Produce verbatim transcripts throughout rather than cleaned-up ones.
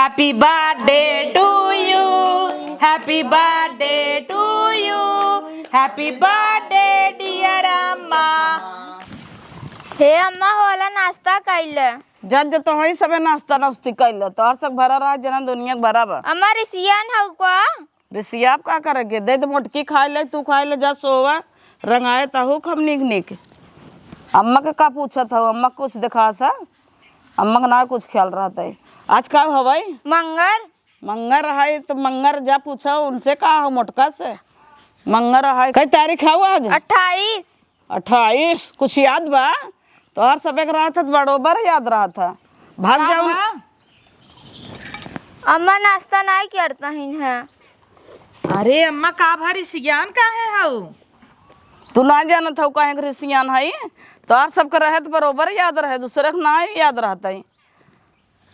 Happy birthday to you, happy birthday to you, happy birthday dear अम्मा। हे अम्मा, होला नाश्ता कइले। जज तो हई सबे नाश्ता नौस्ती कइले, तोहर सब भरा रहा, जना दुनिया के भरा बा। अम्मा, रिसियान हऊ का? रिसियाब का करे के? दे दे मोटकी खाए ले, तू खाए ले, जा सोवा, रंगाए तहू खम नीक नीक। अम्मा के का पूछत हऊ? अम्मा के कुछ देखात ह? अम्मा के ना कुछ ख्याल रहत है। आज का हवई? मंगर। मंगर है तो मंगर जा पूछो उनसे, का हो मोटका से? मंगर है, कई तारीख हऊ आज? अट्ठाईस। अट्ठाईस, कुछ याद बा? तोहर सबे के रहत ह त बरोबर याद रहत ह। भाग का जाओ। बा? अम्मा नाश्ता नाई करता ही है। अरे अम्मा, का भरी सियान काहे हऊ? तू ना जानत हऊ काहे के सियान हई? तोहर सबके रहे त बरोबर याद रहे, दूसरे के ना याद रहत है।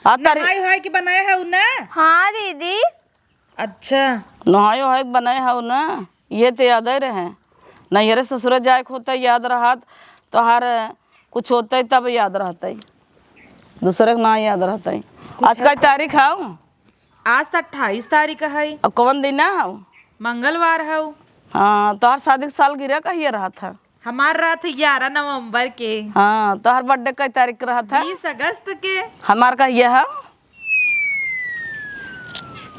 आ तारी नहाई होई के बनाए हऊ ना? हाँ दीदी। अच्छा। नहाई होई के बनाए हऊ ना? ये तो याद ही रहे। नैहरे ससुरे जाए के होता याद रहत, तोहार कुछ होता तब याद रहता, दूसरे के ना याद रहता। कुछ आज है? कई तारीख हऊ? आज तो अट्ठाईस तारीख है। अब कौन दिन हऊ? मंगलवार हऊ। हाँ, तोहार शादी के सालगिरह कहिए रहत है? हमार रहत है ग्यारह नवंबर के। हाँ, तोहार birthday कई तारीख के रहत है? बीस अगस्त के। हमार कहिए हऊ?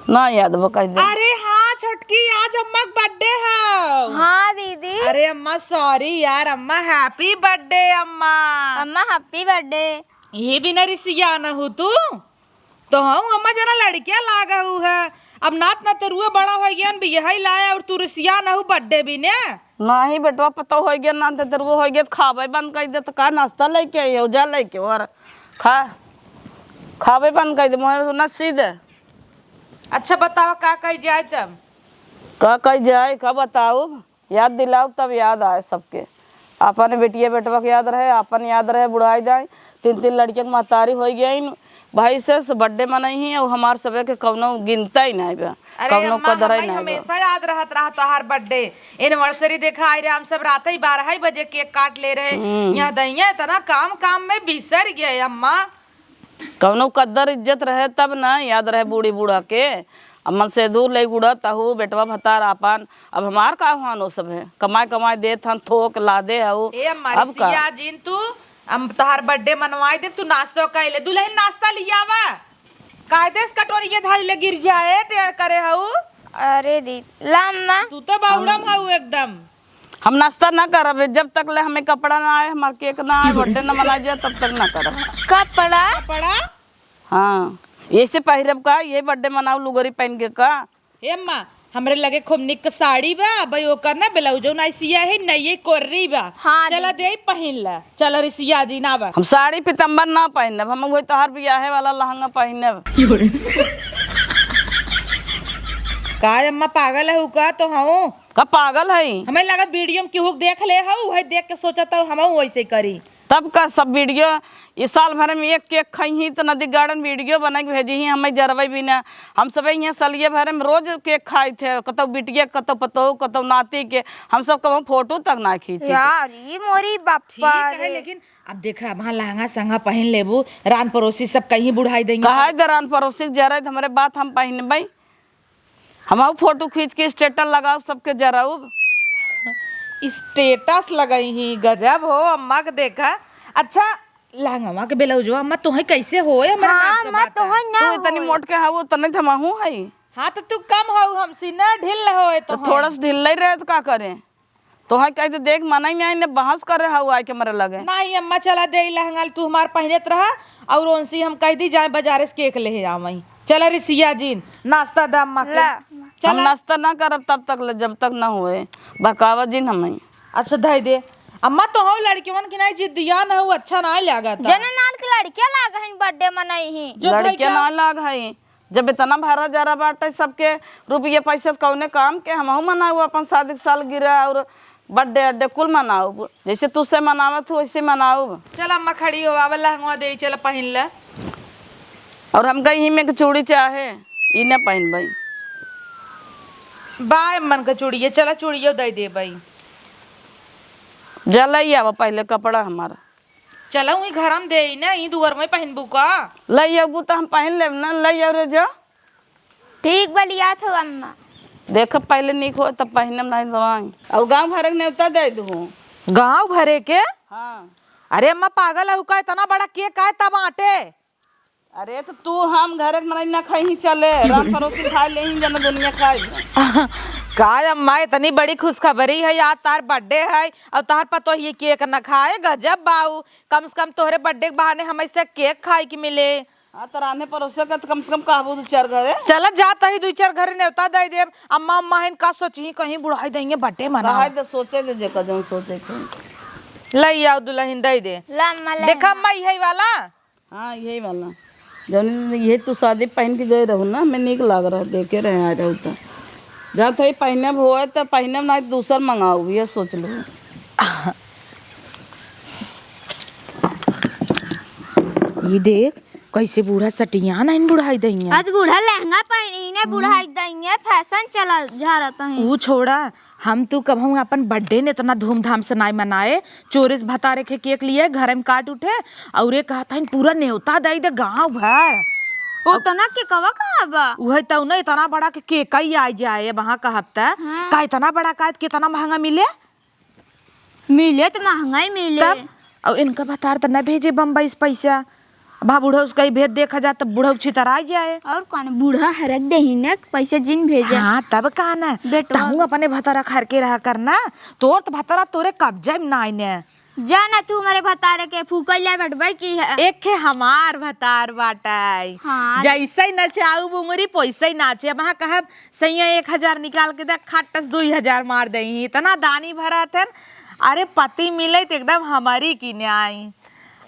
ना याद बा, कह दे। अरे हाँ छोटकी, आज अम्मा के birthday है। हाँ दीदी। अरे अम्मा sorry यार, अम्मा happy birthday अम्मा। अम्मा happy birthday। ये बिना रिसिया न हो तू तो हऊ अम्मा जना लड़किया लाग हऊ है। अब नात नतरुआ बड़ा होइ गया, बियाह लाया और तू रिसिया न हो birthday बिने। नाही बेटवा, पतोह होइ गया, नात नतरुआ होइ गया, त खाबे बंद कइ दे, त का नाश्ता लइके आई हो, जा लइके और खा, खाबे बंद कइ दे, मुँह ना सीधे। अच्छा बताओ का कइ जाए तब? का कइ जाए, का बताओ? याद दिलाओ तब याद आए सबके। आपन बेटिया बेटवा के याद रहे, आपन याद रहे, बुढ़ाई जाए, तीन तीन लड़कियन के महतारी होइ गइन, भाई से, से birthday मनइही, और हमार सबे के कौनो गिनता ही नाहीं बा, अरे कौनो अम्मा, कदर ही हमें नाहीं बा। हमेशा याद रहत रहा तोहार birthday, anniversary देखा आई रहे, हम सब रात ही बारह ही बजे cake काट ले रहे। हम्म। यहाँ दहिया इतना काम काम में बिसर गए अम्मा। कौनो कद्दर इज्जत रहे तब ना याद रहे बूढ़ी बूढ़ा के। अब मन से दूर ले उड़त हऊ, बेटवा भतार आपन। अब हमार का हुआन ओ सब है, कमाए कमाए देत हन, थोक लादे हऊ। ए अम्मा, अब का? रिसिया जिन तू, हम तोहार birthday मनवाए देब, तू नाश्तो कइ ले। दुल्हन नाश्ता लियावा, कायदे से कटोरिये धइ ले, गिर जाए, टेढ़ करे हऊ। अरे दी, ला अम्मा। तू तो बाहुड़म हऊ एकदम। हम नाश्ता ना करब, जब तक ले हमें कपड़ा ना आए, हमार cake ना आए, birthday ना मनाए जाए, तब तक ना करब। कपड़ा? कपड़ा? हाँ, ऐसे पहिरब का? ये birthday मनाऊ लुगरी पहन के का? ए अम्मा, हमरे लगे खूब निक साड़ी बा, भाई ओकर ना ब्लाउजो ना सिया है, ना ये कोर्री बा। हाँ, चला दीदी। दे पहिन ला, चला रिसिया जी ना बा। हम साड़ी पीताम्बर ना पहिनब, हम वही तोहार बियाहे वाला लहंगा पहिनब। का अम्मा पागल है का तो हूँ? का पागल है? हमें लगत video में केहू देख ले हऊ, उहे देख के सोचत हऊ हमहू वैसे करी। तब का सब video, ये साल भर में एक cake खइही त नदी garden video बना के भेजिही, हमें जरवे भी ना। हम सब यहाँ सलिये भर में रोज cake खाई थे, कतौ बिटिया, कतौ पतोह, कतौ नाती के, हम सब कबहूँ photo तक ना खींची। यार, ये मोरी बापा ठीक है, रे। लेकिन अब देखा, वहाँ लहंगा सहंगा पहिन लेबू, रान पड़ोसी सब कहीं बुढ़ाई देंगे। कहा दे रान पड़ोसी के जरे, हमरे बात हम पहिनबई। हमहू photo खींच के status लगाउब, सबके जराउब। Status लगइही, गजब हो अम्मा के देखा। अच्छा, लहंगवा के ब्लाउजवा अम्मा तोहे कैसे होए? हमरा हाँ, नाक के अम्मा, बात है। तोहे ना तू इतनी होए। मोट के हऊ, उतने त हमहू हई। हाँ, तो तू कम हऊ हमसे ना, ढिल होए तो तो हम। थोड़ा सा ढिल्ला ही रहे तो का करे? तोहे कह दे, देख, मनई में आइने बहस करे हऊ आइके हमरे लगे। नहीं अम्मा, चला दे, ई लहंगा तू हमार पहिनत रहा, और उनसे हम कह दी, जाए बाजारे से cake ले आवई। चला रिसिया जी, नाश्ता दा अम्मा के। ला। हम चला। नाश्ता ना करब तब तक ले, जब तक ना होए। बहकावा जिन हमें। अच्छा, धई दे। अम्मा, तोहू लड़कियन के नहीं जिद्दिया न हो, अच्छा नहीं लागत। जने नान के लड़किया लाग हईन, birthday मनई ही। जो धई लड़किया के ना लाग हई। जब इतना भरा जरा बाटे सबके रुपये पैसे, त कौने काम के? हमहू मनाऊ अपन शादी के सालगिरह और birthday अड्डे कुल मनाऊ, जैसे तू से मनावत हो वैसे मनाऊ। चल अम्मा खड़ी हो, आवा लहंगवा दे, चल पहिन ले। और हमका यही में के चूड़ी चाहे, ई न पहिनबई। बाय मन के चूड़िए, चला चूड़ियो दे देबई। जा लई आवा पहले कपड़ा हमारा। चलो, ई घर में देई ना, ई दुआर में पहिनबू का? लइ अबू त हम पहिन लेब ना, लइ अउ रे जो। ठीक बा, लियात हो अम्मा। देख, पहिले नीक हो, तब पहिनब, नाहीं जवाई। अउ गाँव भरे के नेवता दइ दुहू। गाँव भरे के? हाँ। अरे अम्मा, पागल हउ का? इतना बड़ा केक काहे तब बाँटे? अरे, त तू हम घरे के मनई ना खाई ही, चले, राम परोसी खाइ लेई ही, जना दुनिया खाइ। का अम्मा, इतनी बड़ी खुशखबरी है, आज तार birthday है, अउ तार पतोहिए केक ना खाए? गजब बाऊ, कम से कम तोहरे birthday के बहाने हमइसे केक खाए के मिले। हाँ, त रान्हे परोसे का त कम से कम कहबू दुइ चार घरे। चला जात ही दुइ चार घरे नेवता दइ देब। अम्मा, अम्मा हइन का सोचिहीं, कहीं बुढ़ाई दइहें birthday मनावा। रहाई दे, सोचे दे जेका जउन सोचे के। लइ आउ दुलहिन दइ दे। ला अम्मा, ला देखा अम्मा। अम्मा, इहइ वाला। हाँ, इहइ वाला। जउन इहइ तू सादी पहिन के गइ रहू ना, हमें नीक लाग रहा, देखे रहे आ रहू त। जात ही पहिनब होए त पहिनब, नाहीं त दूसर मंगाऊ, इहइ सोच लू। ई देख, कइसे बूढ़ा सटियान हइन बुढ़ाई दइहें। आज बूढ़ा लहंगा पहिनी ने बुढ़ाई दइहें, fashion चला झारत हइन। ऊ छोड़ा, हम तू कबहूँ अपन birthday ने इतना धूमधाम से नाहीं मनाए। चोरी से भतारे के केक लिए, घर में काट उठे, अउर ये कहत हइन पूरा नेवता दइ दे गाँव भर। ओतना केकवा कहाँ बा? उहइ तउ ना, इतना बड़ा के केक ही आइ जाए, अब हाँ कहब त। हाँ। का इतना बड़ा का, कितना महँगा मिले? मिले त महँगा ही मिले। तब, अउ इनका भतार त न भेजे बम्बई से पइसा। अब हाँ, बुढ़ऊ से कहीं भेज देखा जा, तब बुढ़ऊ छितराइ जाए। अउर कौन, बुढ़ा हरक देही न, पइसा जिन भेजे। हाँ, तब का न? बेटवा तहूँ अपने भतारा खर के रहा कर ना, तोर त भतारा तोरे कब्जे में नाई न। जा ना तू हमरे भतारे के फूकल जाए बटबई की है। एक खे हमार भतार बाटइ। हाँ। जइसइ नचाऊ बुंगरी, पोइसइ नाचे। अब हाँ कहब, सइयाँ एक हजार निकाल के दे, खट्टस दुइ हजार मार देइहीं। इतना दानी भरत हन। अरे, पति मिलइ त एकदम हमरी किने आई।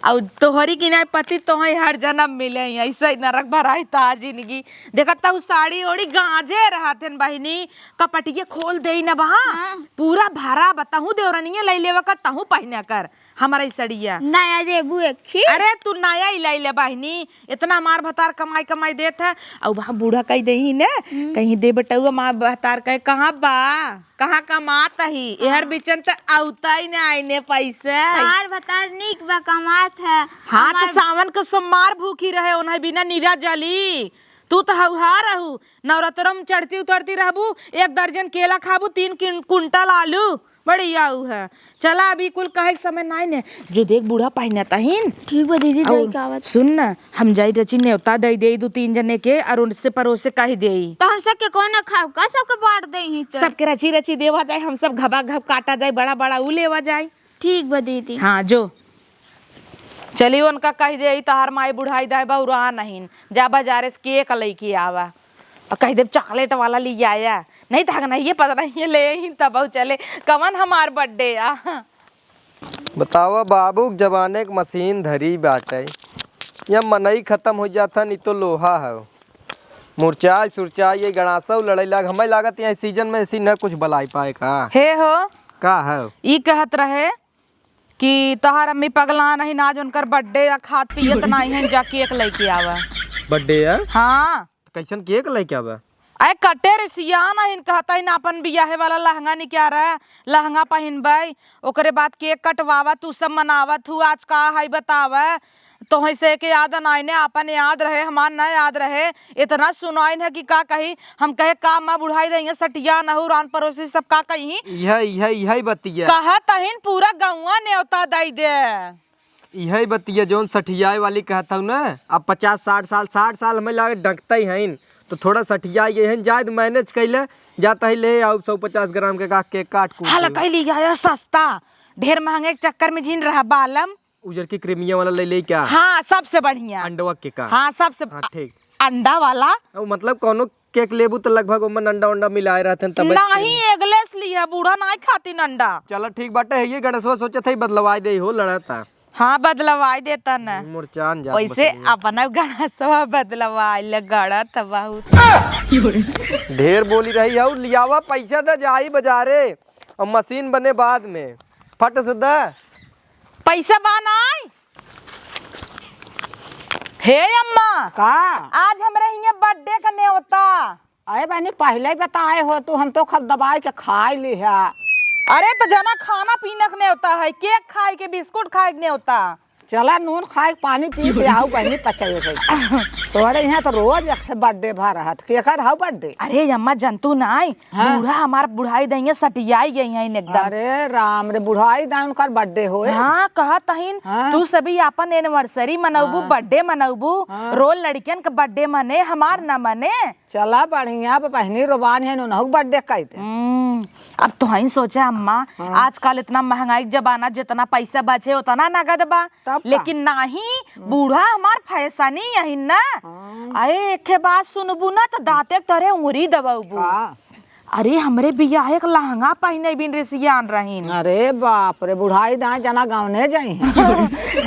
अउ तोहरी किने आई पति तोहइ हर जनम मिलइ। अइसइ नरक भराई तार जिनगी। देखत तउ साड़ी ओढ़ी गाँजे रहत हन बहिनी। कपटिया खोल देइ न बहा। हाँ। पूरा भरा बा, तहूँ देवरनिया लइ लेवा कर, तहूँ पहिना कर। हमरइ सड़िया। नया देबू एक ही। अरे, तू नया ही लइ ले बहिनी। इतना हमार भतार कमाई, कमाई देत है। अउ वहाँ बूढ़ा कहि देही न, हम्म। कहीं दे बेटउआ, हमार भतार कहे, "कहाँ बा? कहाँ कमात ही?" एहर हाँ। बीचन त अउतइ न आइने पइसे। तार भतार नीक बा, कमात है। हाँ, त हमार सावन क सोमवार भूखी रहे, ओन्हइ बिना निरा जली। तू त हउहा रहू, नवरात्रों में चढ़ती उतरती रहबू, एक दर्जन केला खाबू, तीन किन-, कुंटल आलू। बढ़िया ऊ है। चला, अभी कुल कहे के समय नाई ने। जो देख, बूढ़ा पहिनत अहिन। ठीक बा दीदी, अउर जाई के आवत। सुन न, हम जाई रची नेवता दइ देई दू तीन जने के, अउर उनसे परोसे कहि देई। त हम सबके कौन खाब का? सबके बाँट देई ही त। सबके रची रची देवा जाए, हम सब घबा घब काटा जाए, बड़ा बड़ा ऊ लेवा जाए। ठीक बा दीदी। हाँ, जो। चली, उनका कहि देई, तहार माई बुढ़ाई दाई बा, उरा नहीं। जा बजारे से केक लइके आवा। अउर कहि देब, "चॉकलेट वाला लियाया।" नहीं त हगनाइए पगनाइए ले आई तब चले। कवन हमार birthday आ? बतावा, बाबू के जमाने के मशीन धरी बाटे, या मनई खतम होइ जात है, नहीं तो लोहा है। मुरचाई सुरचाई, ये गणासव लड़ाई लाग, हमें लागत है, सीजन में ऐसी न कुछ बलाई पाए का। हे हो। का है? ई कहत रहे कि तोहार अम्मी पगलान अहिन, आज उनकर birthday आ, खात पियत नाहीं हैं, जा केक लइके आवा। Birthday आ? हाँ। त कैसन केक लइके आवा? अरे कटे रे सियान अहिन, कहत अहिन आपन बियाहे वाला लहंगा निकारा, लहंगा पहिनबै, ओकरे बाद केक कटवावा, तू सब मनावत हू, आज का है बतावा। तोहई से के याद नाई ने, आपन याद रहे, हमार न याद रहे। इतना सुनाइन है कि का कही, हम कहे, "का माँ बुढ़ाई दइहें, सटिया नहु, रान परोसी सब का कही?" इहे, इहे, इहे बतिया। कहत अहिन पूरा गौवा नेवता दइ दे। इहे बतिया जौन सठियाए वाली कहत हऊ न, अब पचास साठ साल, साठ साल हमें लागे डंकते ही हईन, तो थोड़ा सठियाए गए हैं, जायद manage कैले जाता ही ले आऊ सौ पचास ग्राम के का केक काट कूट हाला के। कैली गया सस्ता, ढेर महंगे के चक्कर में जिन रहा बालम। उजर की क्रीमिया वाला ले ले क्या? हाँ, सबसे बढ़िया। अंडवा के का? हाँ, सबसे हाँ, ठीक। अंडा वाला। ओ, मतलब, कौनो केक लेबू त लगभग ओमन अंडा उंडा मिलाए रहते हैं, तबे नहीं, एगलेस लिया, बूढ़ा नहीं खातीन अंडा। चला, ठीक बाटे, है ये गणेशवा सोचत है बदलवाए दे हो, लड़ता। हाँ, बदलवाए देता न। मुरचान जात वैसे बकरिया। अपना गणेशवा बदलवाए ले, गड़त बहुत। ढेर बोली रही हऊ, लियावा पैसा दे, जाई बजारे, और मशीन बने बाद में, फट से दे। पैसा बा नाई? हे अम्मा, का? आज हमरे हियां birthday का नेवता। अरे बहनी, पहले ही बताए हो तू, हम तो खब दबाई के खाई ली है। अरे तो जना खाना पीना के नेवता है, केक खाए के, बिस्कुट खाए के नेवता। चला नून खाए, पानी पी के आउ बहिनी, पचाई उचाई। तोहरे यहाँ तो रोज एक birthday भा रहत, केकर हौ birthday? अरे अम्मा, जनतू नाई, हाँ। बूढ़ा हमार बुढ़ाई दइया सटियाई गई हैं एकदम। अरे राम रे, बुढ़ाई दाई उनकर birthday होए। हाँ, कहत हइन, हाँ। तू सभी आपन anniversary मनउबू, हाँ। Birthday मनउबू, हाँ। रोज लड़कियन के birthday मने, हमार न मने। चला बढ़िया बा, बहिनी रोबान है, उनहु के birthday कइ दे। हम्म, अब तोहई सोचा अम्मा, हाँ। आजकल इतना महंगाई के जमाना, जितना पैसा बचे उतना नगद बा, तब का? लेकिन नाही, हम्म। बूढ़ा हमार fashion ही यही ना। हाँ। अरे एके बात सुनबू ना तो दाँते के तरे उंगरी दबउबू। का? अरे हमरे बियाहे के लहंगा पहिने बिन रे सियान रहीन। अरे बाप रे, बुढ़ाई दाई जना गवने जइहीं।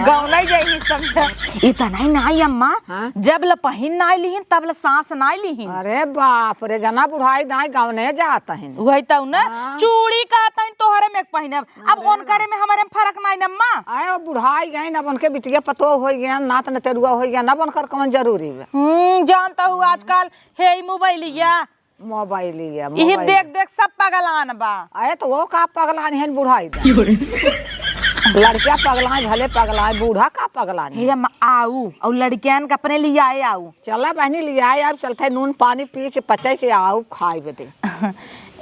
गवने जइहीं समझा। इतना ही नाई अम्मा, हाँ? जब ल पहिन नाई लिहिन तब ल साँस नाई लिहिन। अरे बाप रे, जना बुढ़ाई दाई गवने जात हइन। उहइ तउ ना, हाँ। चूड़ी कहत हइन तोहरे में पहिनब। अब अरे उनकरे में हमरे में फरक नाई न अम्मा। आए, वो बुढ़ाई गइन, अब उनके बिटिया पतोह होइ गइन, नात नतेरुआ होइ गइन, अब उनकर कौन जरूरी बा? हम्म, जानत हू आजकल हे ई मोबाइलिया। मोबाइलिया, इही मोबाइल। देख देख सब पगलान बा। अरे तो वो का पगलान है बुढ़ाई दा? क्यों रे? लड़किया पगलाए भले पगलाए, बूढ़ा का पगलान हे है? अम्मा, आऊ, अउ लड़कियन के अपने लियाए आऊ। चला बहिनी लियाए, अब चलते नून पानी पी के पचाई के आऊ खाए बदे।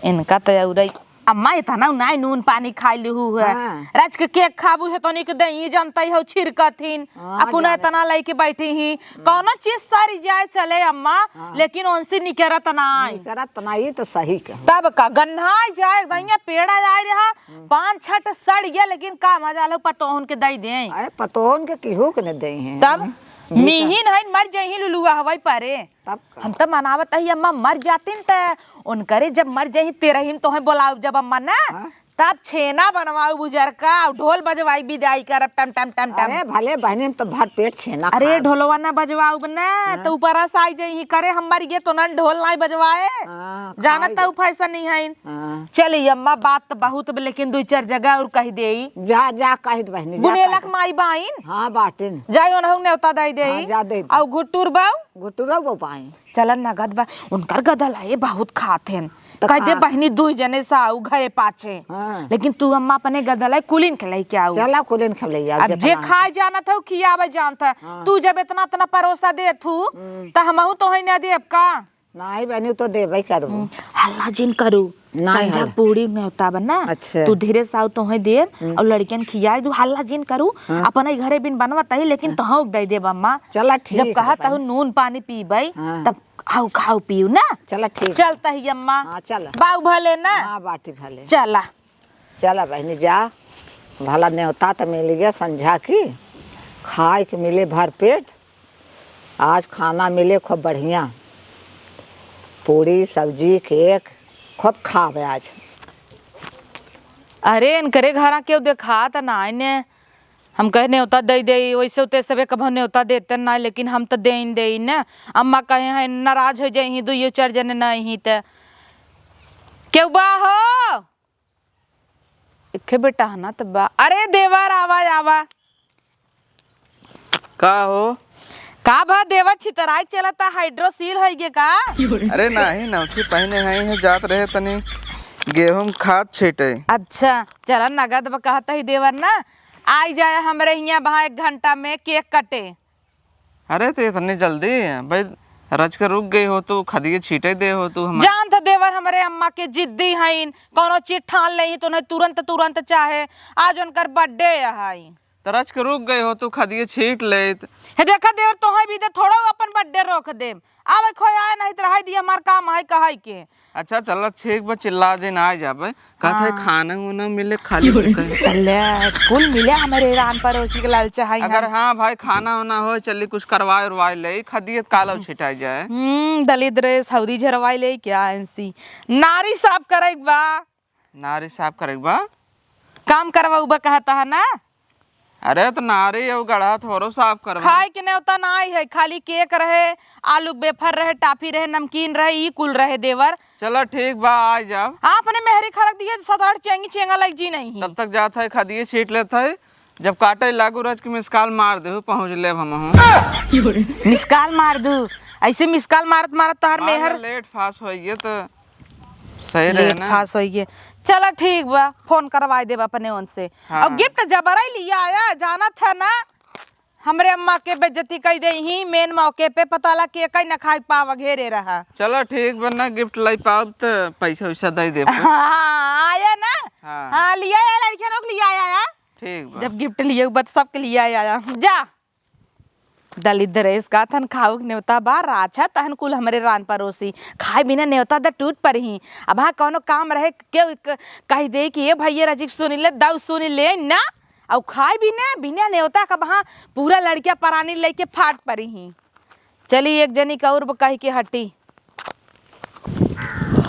इनका तो अउरई अम्मा, इतना नाई नून पानी खाई लिहू है। हाँ। राज के केक खाबू है, तनिक देई, जनतई हो छिरकथिन। हाँ, अपना जाने। इतना लइके बैठी ही। कौनो चीज सरी जाए चले अम्मा, हाँ। लेकिन उनसे निकरत नाई। निकरत नाई, ई तो सही कहे। तब का, गन्हाई जाए, दहिया पेड़ा जाए रहा, हम्म। पाँच छठ सड़ गया, लेकिन का मजा लो, पतोहन के दई दें। अरे, पतोहन के केहू के न देई हैं। तब? ये तो मीहिन हइन, मर जइहीं लुलुआ हवाई परे। तब का? हम त मनावत ही अम्मा मर जातिन त उनकरे जब मर जइहीं तेरहिन तोहे बोलाउब जब अम्मा ना, हाँ? तब छेना बनवाउब उजरका अउ ढोल बजवाई बिदाई करब टम टम टम टम। अरे भले बहिनी, हम त भर पेट छेना अरे खाब। ढोलवा ना बजवाउब ना हाँ? त ऊपरा से आई जइहीं करे हम मर गए तो ना ढोल नाई बजवाए। हाँ, जानत खाई त उ fashion नहीं है। हाँ। चली अम्मा, बात त बहुत बा, लेकिन दुई चार जगह अउर कहि देई। जा, जा, कहि दे बहिनी, जा बुनेला कहि के दे। माई बाइन? हाँ, बाटिन। जाई ओनहु नेवता दइ देई। हाँ, जा दे दे। अउ घुटुर बाऊ? घुटुरो बो बाइन। चलन नगद बा, उनकर गदलाए बहुत खात हैं। त कहि दे खा। बहिनी दुई जने से आऊ घरे पाछे। हाँ। लेकिन तू अम्मा अपने गदलाए कुलिन के लइके आऊ। चला कुलिन के लइके आऊ, अब जितना जे खाए जानत हउ, खियावे जानत हउ। हाँ। तू जब इतना, इतना परोसा देत हू, हम्म। त हमहू तोहई ना देब का? नाहीं बहिनी, उ तो देबे करबो। हम्म, हल्ला जिन करू। नाहीं संझा हल्ला। पूड़ी नेवता बा ना, अच्छा। तू धीरे से आऊ, तोहे देब, हम्म। अउर लड़कियन खियाए दू, हल्ला जिन करू। हाँ। अपने घरे बिन बनवत ही, लेकिन हाँ। तोहू के दे देब अम्मा। चला ठीक जब है कहा बहिनी। तहू नून पानी पीबे, हाँ। तब आऊ खाऊ पीऊ ना। चला ठीक। चलता ही अम्मा। हाँ, चला। बाऊ भले ना। हाँ, बाटी भले। चला। चला बहिनी जा, भला नेवता त मिल गया संझा की, खाए के मिले भर पेट। आज खाना मिले खूब बढ़िया, पूड़ी, सब्जी, केक, खूब खावे आज। अरे, इनकरे घरा केहू देखात नाई ने। हम कहे नेवता दे देई, वैसे ते सबे कभो नेवता देते नाई, लेकिन हम त देइन देई ने। अम्मा कहे हैं नाराज हो जाई ही, दुइयो चार जने नाई ही त। केहू बा हो? एके बेटा है ना त बा। अरे देवर, आवा, आवा। का हो? का भा देवर, छितराई चलता, हाइड्रोसील होइगे का? अरे नाही, नौखी पहिने हई है, जात रहे तनी गेहूं खाद छीटे। अच्छा, चला नगद बा कहत ही देवर ना, आई जाए हमरे हियां बहा एक घंटा में केक कटे। अरे, तो इतनी जल्दी? भाई, रच के रुक गई हो तू, खदिये छीटे दे हो तू हमार। जानत देवर हमरे अम्मा के जिद्दी हईन, कौनो चीज ठान लेही तो उन्हें तुरंत, तुरंत चाहे। आज उनकर birthday है। तो रच के रुक गई हो तू, खदिये छीट लेत। हे देखा देवर, तोहे भी दे, थोड़ा अपन birthday रोक दे। आवे खोए आए, नहीं तो रहे दिए, हमार काम है कहे के। अच्छा, चला, ठीक बा, चिल्ला जिन, आ जाबे। कहत है, हाँ। खाना उना मिले, खाली भूखे। ले, कुल मिले हमरे रान पड़ोसी के लालचा है अगर हम। हाँ भाई, खाना उना हो, चली कुछ करवाए उरवाए ले, खदियत कालो छिटाई जाए। हम्म, दलिद्र सऊदी झरवाई ले क्या एनसी? नारी साफ करे के बा। नारी साफ करे के बा? काम करवाऊ बा कहता है ना? अरे, तो नारी अउ गढ़ा थोड़ो साफ करबा। खाए के नेवता ना आई है, खाली केक रहे, आलू के वेफर रहे, टाफी रहे, नमकीन रहे, ई कुल रहे देवर। चला ठीक बा, आ जाब। हाँ, अपने मेहरी खरक दिए, सत आठ चेंगी चेंगा लग जी नहीं। तब तक जात है, खदिये छीट लेत है, जब काटे लागू रच के मिस कॉल मार देहु, पहुँच लेब हमहूँ। मिस कॉल मार दू, ऐसे मिस कॉल मारत मारत तहर मार मेहर लेट फास होइए तो सही रहे लेट ना। फास होइए। चला ठीक बा, फोन करवाई देब अपने उनसे। हाँ। और गिफ्ट जबरई लिया आया, जानत है ना। हमरे अम्मा के बेइज्जती कइ देइहीं, मेन मौके पे पता ला के कइ न खाइ पाव घेरे रहा। चलो ठीक बा ना, गिफ्ट लाई पाउब त पैसा वैसा दइ देब। हाँ, आया ना? हाँ। हाँ, लिया आया, लड़कियन के लिया आया। ठीक बा। जब गिफ्ट लिए बा त सबके लिया आया। जा। दलित दरेस का तहन खाउक नेवता बा, राछा तहन कुल हमरे रान परोसी। खाए बिना नेवता द टूट परिहीं। अब हाँ कउनो काम रहे, केउ क-, कहि देइ कि ए भइया रजिक सुनि ले, दउ सुनि ले ना। अउ खाए बिना, बिना नेवता का बहाँ पूरा लड़किया परानी लइके फाट परिहीं। चली एक जनी का अउर कहि के हटी।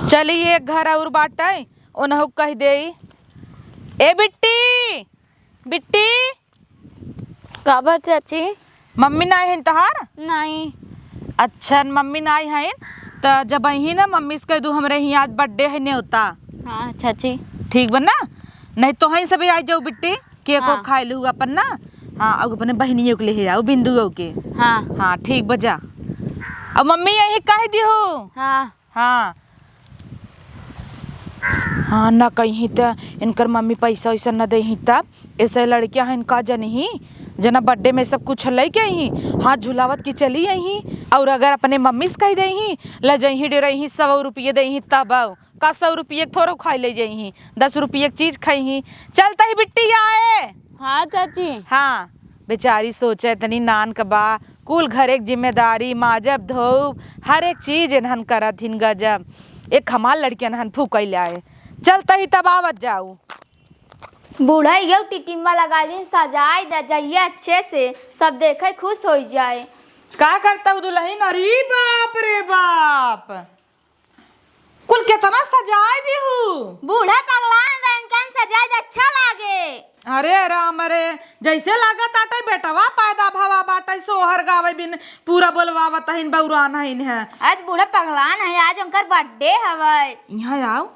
चली एक घर अउर बाटइ, ओनहु कहि देइ। ए बिट्टी, बिट्टी। का बा चाची? मम्मी नाहीं हइन तहार? नाहीं। अच्छा, मम्मी नाहीं हइन, त जब अइहीं ना, मम्मी से कहि दू, हमरे हियाँ आज birthday है, नेवता। हाँ, चाची। ठीक बा ना? नहीं तोहइ सभी आइ जाउ बिट्टी, cake हाँ। खाइ लू अपन ना। हाँ, अउ अपने बहिनियो के लेहे आउ, बिंदुओ के। हाँ। हाँ, ठीक बा जा। अउ मम्मी यही कहि दिहु। हाँ। हाँ। हाँ, न कइहीं त इनकर मम्मी पैसा वैसा न देइहीं तब। ऐसे लड़कियाँ हैं, इनका जनही, जना birthday में सब कुछ लइके अइहीं, हाथ झुलावत की चली अइहीं। अउर अगर अपने मम्मी से कहि देइहीं, "ले जइहीं, डेरइहीं, सौ रुपये देइहीं," तब अउ का सौ रुपये के थोड़ो खाइ ले जइहीं, दस रुपये के चीज खइहीं। चलता ही बिट्टी आए। हाँ चाची। हाँ, बेचारी सोचे इतनी नान क बा, कुल घरे क जिम्मेदारी, माजब धोउब, हर एक चीज एनहन करत हिन गजब। एक हमार लड़कियन हन फूकइ लाए। चलता ही तब आवत जाऊ। बूढ़ा ये टिटिम्मा लगाइ दिन, सजाइ द जइया अच्छे से, सब देखइ खुश होइ जाए। का करता हूँ दुलहिन? अरे बाप रे बाप, कुल केतना सजाइ दिहू। बूढ़ा पगलान रहन, कन सजाइ द अच्छा लागे। अरे राम रे, जइसे लागत आटे बेटवा पैदा भवा बाटे, सोहर गावइ बिन पूरा बोलवावत हइन, बउरान हइन है। आज बूढ़ा पगलान है, आज उनकर birthday हवइ। इहाँ आउ,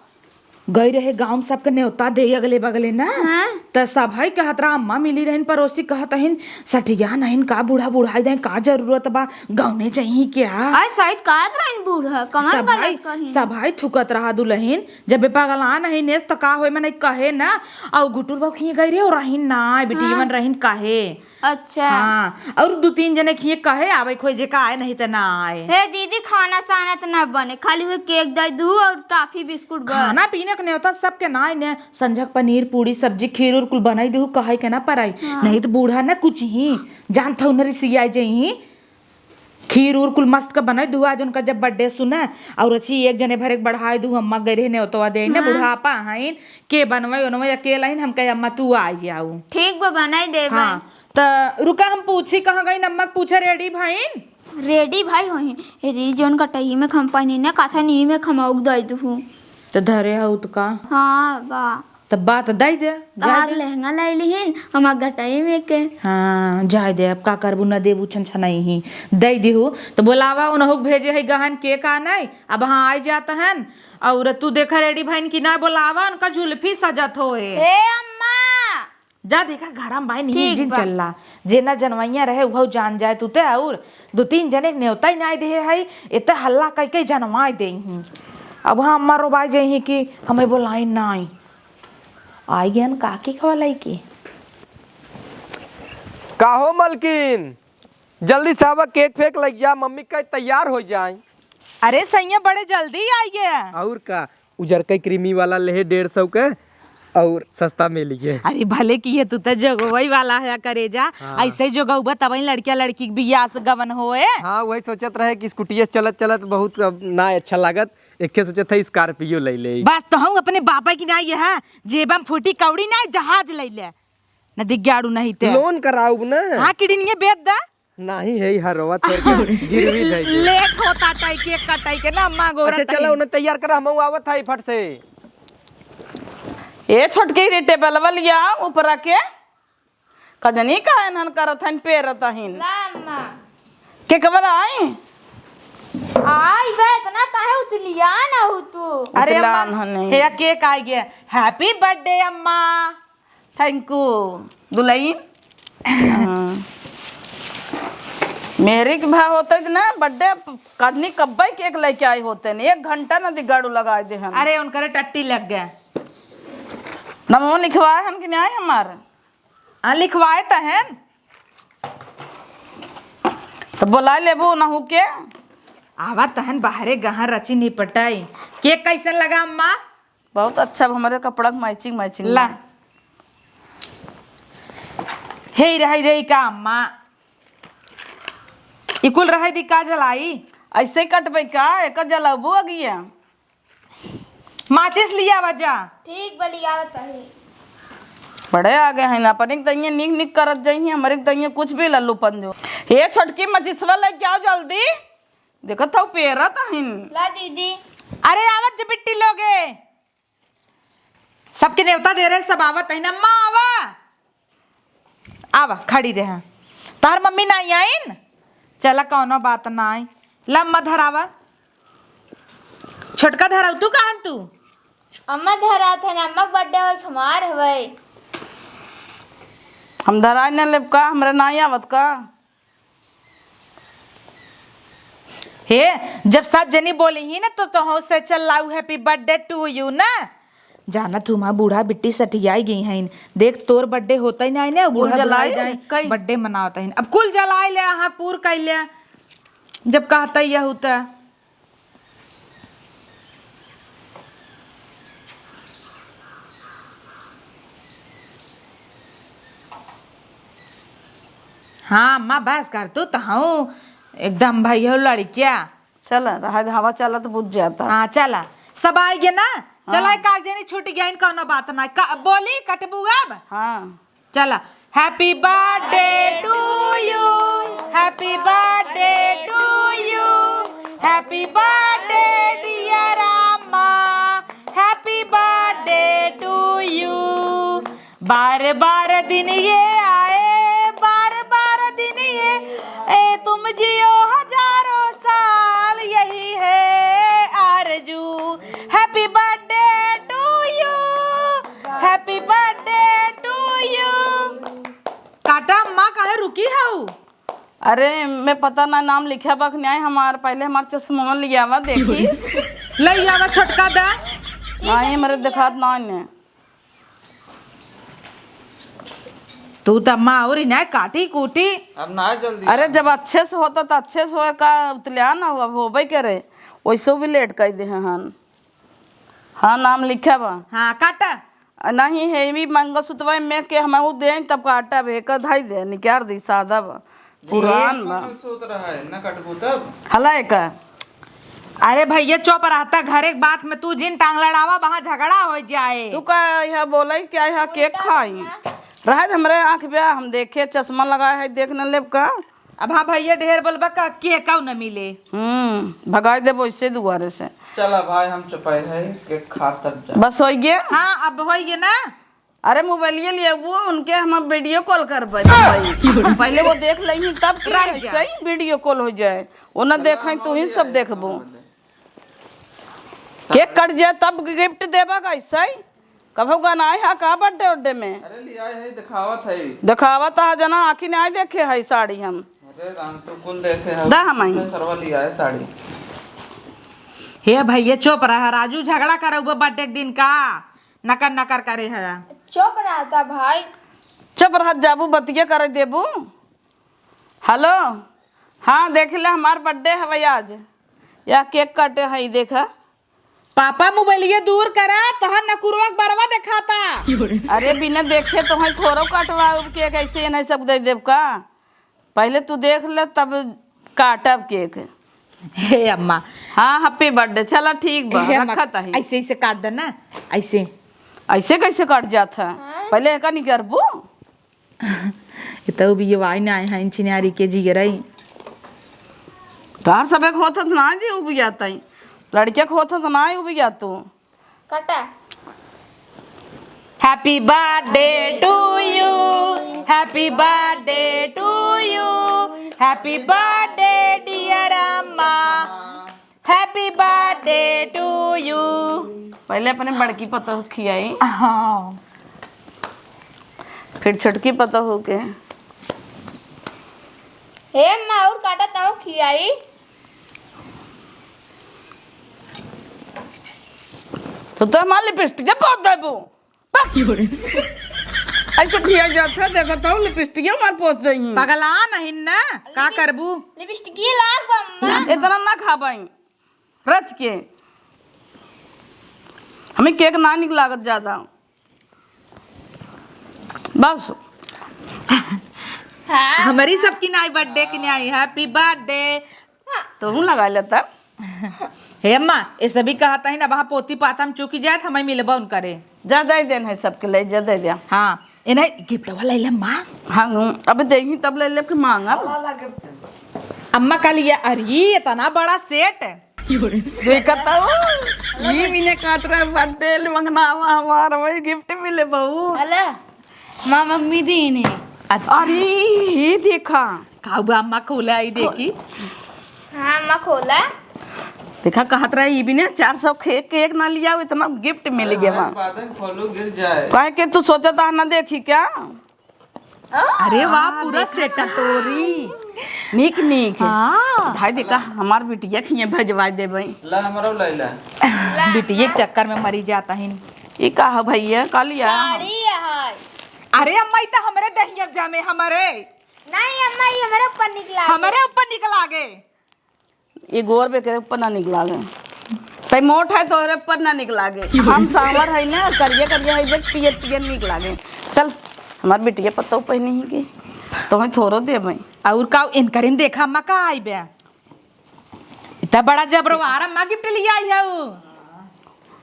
गइ रहे गाँव में सबके नेवता देइ अगले बगले ना। हाँ। त सबइ कहत रहा, अम्मा मिली रहिन परोसी, कहत हइन, "सठिया नहीं का बूढ़ा बुढ़ाइ देइ, का जरूरत बा, गउने जइहीं क्या?" आज सहित कहत रहिन बूढ़ा, कमर सबइ, गलत कहिन। सबइ थुकत रहा दुलहिन, जब बे पगलान हइनेस त का होए, मनई कहे ना, अउ गुटुर बाबू खिए गइ रहे, अउ रहिन ना, बिटियवन हाँ। रहिन कहे। अच्छा। हाँ, अउर दू तीन जने खिए कहे, आवे खोजे का आए, नहीं त ना आए। हे दीदी, खाना साना त ना बने, खाली उहे cake दइ दू अउर toffee बिस्कुट बस। खाना पीना क नेवता सबके ना आए ने, संझक पनीर, पूड़ी, सब्जी, खीर उर कुल बनाइ दू, कहइ के ना पराई। हाँ। नहीं त बूढ़ा ना कुछ ही, जानत हउ न रिसियाइ जइहीं। खीर उर कुल मस्त क बनाइ दू, आज उनका जब birthday सुना, अउर अच्छी एक जने भरे क बढ़ाइ दू, अम्मा गइ रहे नेवतवा देइ ना, हाँ। बुढ़ापा हइन, के बनवाइ उनवाइ, अकेला हइन, हम कहे, "अम्मा, तू आइ जाउ।" ठीक बा, बनाइ देब। हाँ, त रुका, हम पूछी, कहाँ गइन अम्मा क पूछा, ready भइन? Ready भइ होइहीं। ए दीदी, जउन गटइया में क हम पहिनी ना, काछा नी में क हम अउक दइ दुहू। त धरे हउ त का? हाँ, बा। त बा त दइ दे, जाइ तहार दे। लहंगा लइ लिहिन, हमार गटइया में के। हाँ, जाइ दे, अब का करबू, न देबू छनछनइहीं। दइ दिहू, त बोलावा, उनहु क भेजे हइ गहन cake आनइ, अब हाँ आइ जात हन। अउर तू देखा ready भइन कि ना, बोलावा, उनका जुल्फी सजत होए। ए अम्मा! जा देखा, घरम बाई नहीं ठीक जिन बा। चलला। जे ना जनवइया रहे, उहउ जान जाए तू ते, अउर दू तीन जने क नेवता ही नाई देहे हई, एते हल्ला कइ कइ जनवाइ देइहीं। अब हाँ अम्मा रोबाइ जइहीं कि हमइ बोलाइन नाई। आइ गयन काकी खवा लइके। काहो मलकिन, जल्दी से आवा, cake फेक लइ जा, मम्मी कइ तैयार होइ जाइ। अरे सइयाँ, बड़े जल्दी आइ गया। अउर का, उजरकइ creamy वाला लेहे डेढ़ सौ के, अउर सस्ता मिलि गए। अरे भले किहे, तू त जोगवइ वाला हया करेजा, हाँ। अइसइ जोगउबा तबहिं लड़किया लड़की के बियाह से गवन होए। हाँ, उहइ सोचत रहे कि स्कूटिये से चलत चलत बहुत अब ना अच्छा लागत, एक्खे सोचत है Scorpio लइ लेई। बस तोहूँ अपने बापा की नाई है, जेबा में फूटी कौड़ी नाई, जहाज लइ ले, न दिग्गाड़ू नहीं ते। Loan कराउब ना। हाँ, किडनिये बेच दा। नाही है, हरवा थोड़ के गिरवी धइ दे। Late होत आटइ, cake कटइ के ना, अम्मा गोरा अच्छा, चला, तही। उन्हें तैयार करा, हम आवत है फट से। ए छोटकी रे, टेबलवा लिया ऊपरा के। कजनी का एनहन करत हन, पेरत हन। ला अम्मा। Cake वाला आई? आई बे, इतना काहे उतलिया ना हो तू? अरे उतलान अम्मा, हने। हेया cake आइ गया। Happy birthday अम्मा। Thank you दुलहिन। हाँ। मेहरी के भा होते ना birthday, कदनी कब्बे cake लइके आइ होते न, एक घंटा न दिगाड़ू लगाइ देहन। अरे उनकरे टट्टी लग गए। नमो लिखवाए हन कि नाई हमार? हाँ, लिखवाए त हन। तो बोलाइ लेबू नहू के। आवा तहन बाहरे गहन रची निपटाई। केक कैसन लगा अम्मा? बहुत अच्छा, हमरे कपड़ा के मैचिंग मैचिंग ला। बा। हे रही दे का अम्मा, इकुल रहे दी का जलाई? ऐसे ही कटबे का? एक जलाबू अगिया। माचिस लिया आवा जा। ठीक बा, लियावत हई। बड़े आ गए हैं ना, अपने के तइये निक निक करत जाइए, हमरे के तइये कुछ भी लल्लू पंजो। हे छोटकी, मचिसवा लेके आओ जल्दी, देखत हौ पेरत हइन। ला दीदी। अरे आवत जे बिट्टी लोगे, सबके नेवता दे रहे, सब आवत हइन। अम्मा आवा। आवा, खड़ी रहे। तोहर मम्मी नाई आइन? चला, कौनो बात नाई। ला, अम्मा धरावा। छोटका धराऊ, तू कहन तू? अम्मा धरात है ना, अम्मा के बर्थडे होई, हमार हवई। हम धराई न लेब का? हमरा नाई आवत का? हे, जब सब जनी बोली ही ना, तो तोहू से चल लाऊ happy birthday to you ना। जानत हूँ माँ, बूढ़ा बिट्टी सटियाई गई हैं। देख, तोर बर्थडे होता ही नहीं ना, कुल बूढ़ा जलाए बुढ़ाई जाए, कई? बर्थडे मनावत हैं। अब कुल जलाए ले, हाँ, पूर कई ले, जब कहता ही यहू त। हाँ अम्मा, बस कर तू, तहूँ एकदम भैया लड़किया। चल, रहा दे, हवा चलत बुझ जाता। हाँ, चला, सब आइ गए ना? चला, हाँ। एक आग जनी छूट गया, कौनो बात ना। का, बोली, कटबू अब? हाँ। चला। Happy birthday to you, happy birthday to you, happy birthday dear अम्मा, happy birthday to you। बार बार दिन ये आए, बार बार दिन ये, ए तुम जियो हजारों साल, यही है आरजू। Happy birthday to you, happy birthday to you। काटा अम्मा, काहे रुकी हऊ? अरे, मैं पता ना नाम लिखा बा कि नाई हमार, पहले हमार चश्मा लियावा देखी। लइयावा छोटका दा। नाई, हमरे देखात नाई ने। तू त अम्मा और ही ना काटी कूटी। अब ना जल्दी। अरे, जब अच्छे से होता त अच्छे से होए का, उतल्या ना हो, अब होबे करे, वैसे भी लेट कर दे हन। हाँ, नाम लिखा बा। हाँ, काटा। आ, नहीं, हेवी मंगलसूत्रवा में के हम ऊ दें, तब काटब, एक धाई दे, निकार दी, सादा बा, पुरान बा। मंगलसूत्र है, न कटबू तब। हला एक। अरे भैया, चुप रहता, घरे के बात में तू जिन टांग लड़ावा, वहाँ झगड़ा हो जाए। तू का यहाँ बोले, क्या यहाँ केक खाई? रहे दे हमरे आँख बा, हम देखे, चश्मा लगाए है, देख न लेब का? अब हाँ भैया, ढेर बोलबा का, केकऊ न मिले। हम्म, भगाई देबो इससे दुआरे से। चला भाई, हम चुपाई है, केक खा तब जा। बस होई गे? हाँ, अब होई गे ना। अरे मोबाइलिए लिए वो, उनके हम वीडियो कॉल करबे भाई। पहले वो देख लेंगे तब के रह जा। ऐसे ही वीडियो कॉल हो जाए। वो ना देखें, तू ही सब देखबो। केक कट जाए तब गिफ्ट देबा कैसे? कभो गनाए हा का बर्थडे उड्डे में? अरे, लियाए है, दिखावत है। दिखावत हा जना, आँखी नाई देखे है साड़ी हम। अरे राम, तू कुल देखे है। दा हम आई। सरवा लियाए साड़ी। हे भैया, चुप रहा, राजू झगड़ा करे हुए बर्थडे के दिन का, नकर नकर करे है। चुप रहता भाई। चुप रह जाबू, बतिया करे देबू। हेलो, हाँ, देख ले, हमार बर्थडे हवे आज। या केक काटे है, ई देखा। पापा, मोबाइलिया दूर करा, तोहर नकुरवा के बरवा देखाता। अरे, बिना देखे तो है थोड़ो काटवा केक, ऐसे नहीं सब दे देब का? पहले तू देख ले, तब काटब केक। हे अम्मा। हाँ, happy birthday। चला, ठीक बा, हे अम्मा, रखत है। ऐसे, ऐसे काट दे ना, ऐसे। ऐसे कैसे काट जात है? हाँ। पहले एका निकरबू। ये तो भी ये वाई ना आए हैं, चिनारी के जिगरई। तोहार सबे के होत है त ना जी उबियातई। लड़के के होत है त ना उबियातू। काटा। Happy birthday to you, happy birthday to you, happy birthday dear अम्मा। Happy birthday to you। पहले अपने बड़की पतोह खियाई। हाँ। फिर छोटकी पतोह के। हे अम्मा, और काटा तऊ खियाई। तो, तो हमार लिपस्टिक पोत देबू। ऐसे खिया जात है, देखो तो लिपस्टिक मार पोत देही। पगला नहीं ना, का करबू? लिपस्टिक लाग बा अम्मा। इतना ना खाबई, रच के। हमें केक ना निक लागत ज्यादा। बस। हाँ। हमरी सबकी नाई बर्थडे की नाई, हैप्पी बर्थडे। तोहू लगा लेता। हे अम्मा, ये सभी कहत ही ना, वहाँ पोती पाता हम चूकी जात, हमें मिलबा उनकरे। जा दे देन है सबके, ले जा दे दे। हाँ, इन्हें गिफ्ट वाला ले अम्मा। हाँ, हूँ, अब देही तब ले ले के मांगब। अम्मा का लिए, अरे इतना बड़ा सेट। देखत हो, ई बिने कहत रहे बर्थडे मंगनावा हमार, वही गिफ्ट मिले बहू। अला, माँ मम्मी दी इन्हें। अच्छा। अरे, ये देखा। का हुआ अम्मा, खोला आई देखी। हाँ, अम्मा खोला। देखा, कहत रहे ई बिने चार सौ के केक ना लिया, इतना गिफ्ट मिल गया। हाँ, बाद में खोलू गिर जाए। काहे के तू सोचत हा ना देखी क्या? अरे वाह, हाँ, पूरा देखा सेट। कटोरी। नीक, नीक। हाँ। भाई देखा, हमार बिटिया खिए भेजवा देबई। ला, हमरो ले ला। बिटिया के चक्कर में मरी जाता ही। ई का है भैया, का लिया? साड़ी है। अरे अम्मा, ई तो हमरे दहिया जामे, हमरे। नहीं अम्मा, ई हमरे ऊपर निक लागे। हमरे ऊपर निक लागे। ये गोर बेकरे ऊपर ना निक लागे। तई मोट है, तोहरे ऊपर ना निक लागे। हम सांवर है ना, करिया करिया है, देख, पियर पियर निक लागे। चल, हमार बिटिया पतोह पहनी ही की, तोहे थोरो देबई। और का इनकरे में देखा अम्मा का आई बे? इतना बड़ा जबरवार अम्मा गिफ्ट लिया आई है उ।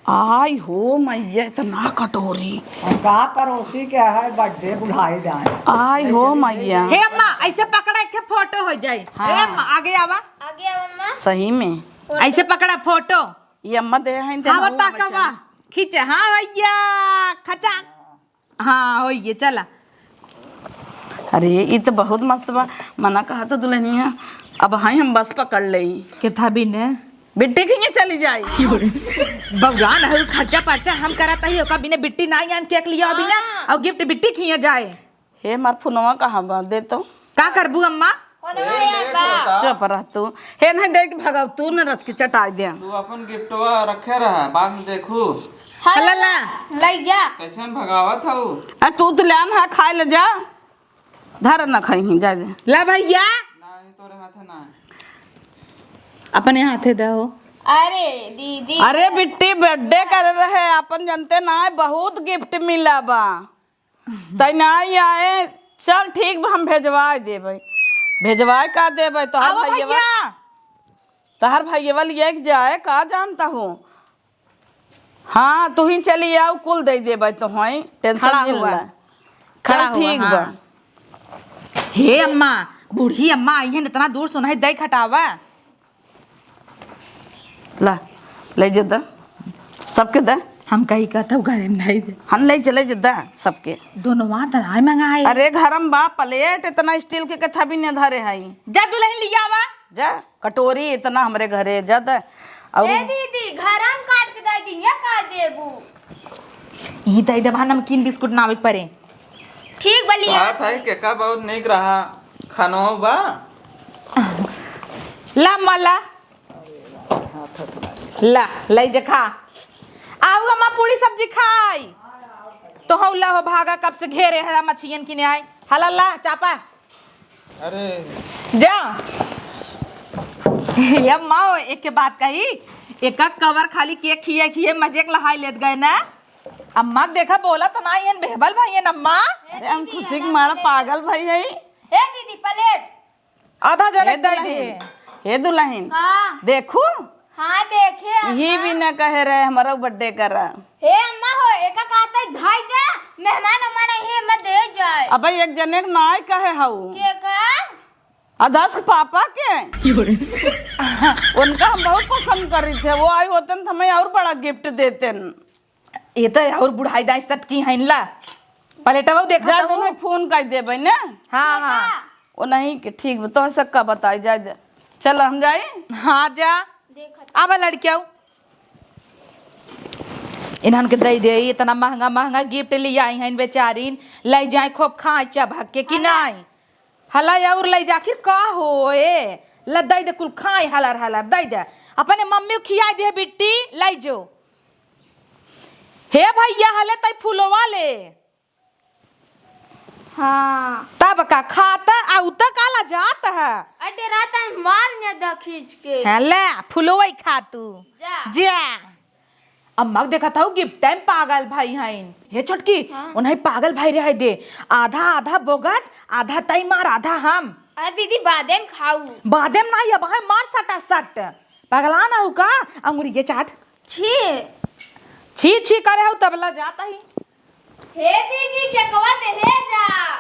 आई हो मैया, इतना कटोरी। और का पड़ोसी के है बर्थडे बुढ़ाई जाए। आई हो मैया। हे अम्मा, ऐसे पकड़ा, एक ठे फोटो हो जाए। हाँ। हे अम्मा, आगे आवा। आगे आवा अम्मा। सही में। ऐसे पकड़ा फोटो। ये अम्मा दे हैं, हाँ, बता कवा। खींचे, हाँ भैया, खचा। हाँ, होइए, चला। अरे, ई तो बहुत मस्त बा। मना कहा तो दुल्हनिया, अब हाय हम बस पकड़ लेई। के था बिने? बिट्टी खिए चली जाई। भगवान है, खर्चा पर्चा हम करत ही, ओका बिने बिट्टी ना आन केक लिया अभी ना, हाँ। और गिफ्ट बिट्टी खिए जाए। हे, हमार फोनवा कहाँ बा? दे तो। का करबू अम्मा? फोनवा यार बा। चुप रह तू। हे, नहीं दे के भगाव, तू न रच के चटाई दे। तू अपन गिफ्टवा रखे रहा, बाद में देखू। हाँ, ला, ला। ला, लई जा। कैसन भगावत हऊ? आ, तू तो ले आन है, खाए ले जा। धर न खाई ही, जा दे। ला भैया। नहीं, तोरे हाथे ना है। अपने हाथे दो। अरे दीदी। अरे बिट्टी बर्थडे करे रहे, अपन जनते ना है, बहुत गिफ्ट मिला बा। तै नाई आए, चल ठीक बा, हम भेजवाए देबै। भेजवाए का देबै? तोहर आवा भैया। भैया। तोहर भैया लिए के जाए, का जानता हूँ। हाँ, तू ही चली आओ, कुल दे देबै तो होई, टेंशन खड़ा नहीं हुआ। ला। खड़ा चल हुआ, ठीक बा। हाँ। हे अम्मा, बूढ़ी अम्मा आई है, इतना दूर सुनाई दे खटावा। ला, ले जा दा, सबके दा। हम कही कहत हऊ घरे में नहीं दे। हम ले चले जा दा सबके। दोनों वहाँ दनाई मंगाए। अरे घर में बा प्लेट, इतना स्टील के कथा भी नहीं धरे हई। जा दुल्हन लियावा। जा, कटोरी इतना हमरे घरे, जा दा। और ए दीदी, घर में काट के दे दी, ये का देबू? ई दे देबा नमकीन बिस्कुट नावे के परे। ठीक बा लिया। बात है के का बहुत निक रहा खानो बा। ला मला। ला, लई जे खा। आऊ अम्मा पूरी सब्जी खाई। तो हौला हो भागा, कब से घेरे है मछियन किने आई। हला ला, चापा। अरे। जा। ये अम्मा हो, एक के बात कही, एक कवर खाली केक खिए खिए मजे के लहाई लेत गए ना। अम्मा के देखा बोला तो ना, ये बेहबल भाई है ना अम्मा। अरे हम खुशी के मारा पागल भाई है। ए दीदी, प्लेट। आधा जने हे दे दे। दुल्हन, हे दुल्हन, का? देखू। हाँ, देखे, ये अम्मा। भी न कहे रहे, हमारा बर्थडे करा। हे अम्मा हो, एका कहते धाई दे, मेहमान उहमान आई है, मत दे जाए। अबे, एक जने के नाय कहे हऊ। के का? अदस के पापा के। उनका हम बहुत पसंद करी थे, वो आई होते न तो हमें और बड़ा गिफ्ट देते न। ये तो और बुढ़ाई दाई सटकी हैं ला। प्लेटवा देखा जा, तो दोनों वो। फोन कर देबै ने। हाँ, हाँ। वो नहीं कि ठीक बा, तो सक्का बताई जाए दे। चल हम जाई। हाँ, जा। देखत। अब लड़कियाऊ। इन्हन के दे दे, इतना महंगा महंगा गिफ्ट ले आई हैं बेचारीन, ले जाए खूब खाए चबक के कि हाँ। नहीं? हला और ले जा, आखिर का होए? ला दे दे, कुल खाए हलर हलर दे दे। अपने मम्मी को खिया दे बिट्टी, ले जो। हे भैया, हले तई फुलवा ले। हाँ। तब का खात, आउ त काला जात है। अरे रातन मार ने द खींच के। हाँ, ले, फुलवई खा तू। जा। जा। अम्मा के देखत हऊ कि तैं पागल भाई हईन। हे छोटकी, हाँ। उन्हें पागल भाई रहे दे। आधा आधा बोगज, आधा तई मार, आधा हम। अरे दीदी, बादेम खाऊ। बादेम नाही, अब है मार सटा सट। पगला ना हऊ का? अंगुरी ये चाट। छी। छी छी करे हऊ तबला जाता ही। हे दीदी, केकवा दे हे जा।